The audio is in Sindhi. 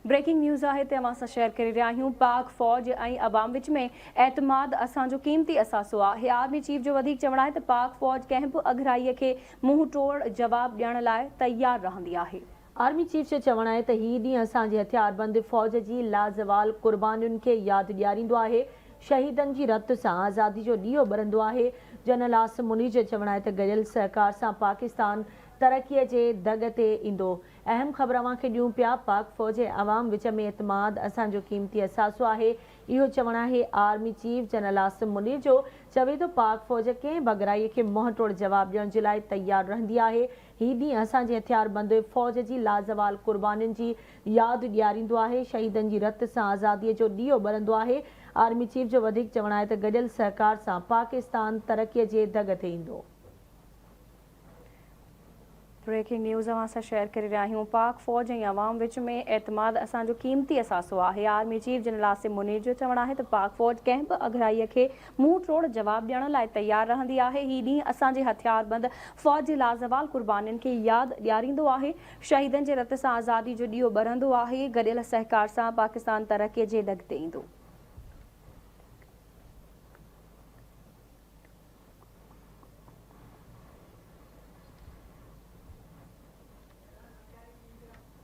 بريڪنگ نيوز آهي تي اوهان سان شيئر ڪري رهيا آهيون پاڪ فوج ۽ عوام وچ ۾ اعتماد اسان جو قيمتي اثاثو آهي آرمي چيف جو وڌيڪ چوڻ آهي ته پاڪ فوج ڪنهن به اڳرائي کي منهن ٽوڙ جواب ڏيڻ لاء تيار رهندي آهي. آرمي چيف جو چوڻ آهي ته هي ڏينهن اسان جي هٿياربند فوج جي لازوال قربانين کي ياد ڏياريندو آهي، شهيدن جي رت سان آزادي جو ڏيئو ٻرندو آهي. جنرل عاصم منير جو چوڻ آهي ته گڏيل سهڪار سان پاڪستان ترقي جي دڳ تي ايندو. اهم خبر اوهان کي ڏيون پيا، پاڪ فوج ۽ عوام وچ ۾ اعتماد اسان جو قيمتي اثاثو آهي، اهو چوڻ آهي army chief general Asim Munir جو، چوي ٿو پاڪ فوج ڪنهن به اڳرائي کي منهن ٽوڙ جواب ڏيڻ جي لاء تيار رهندي آهي، هي ڏينهن اسان جي هٿياربند فوج جي لازوال قربانين جي ياد ڏياريندو آهي، شهيدن جي رت سان آزادي جو ڏيئو ٻرندو آهي، آرمي چيف جو وڌيڪ چوڻ آهي ته گڏيل سهڪار سان پاڪستان ترقي جي دڳ تي ايندو. بريڪنگ نيوز اوهان سان شيئر ڪري رهيا آهيون پاڪ فوج ۽ عوام وچ ۾ اعتماد اسان جو قيمتي اثاثو آهي army chief general Asim Munir جو چوڻ آهي ته پاڪ فوج ڪنهن به اڳرائي کي منهن ٽوڙ جواب ڏيڻ لاء تيار رهندي آهي هي ڏينهن اسان جي هٿياربند فوج جي لازوال قربانين کي ياد ڏياريندو آهي شهيدن جي رت سان آزادي جو ڏيئو ٻرندو آهي گڏيل سهڪار سان پاڪستان ترقي جي دڳ تي ايندو.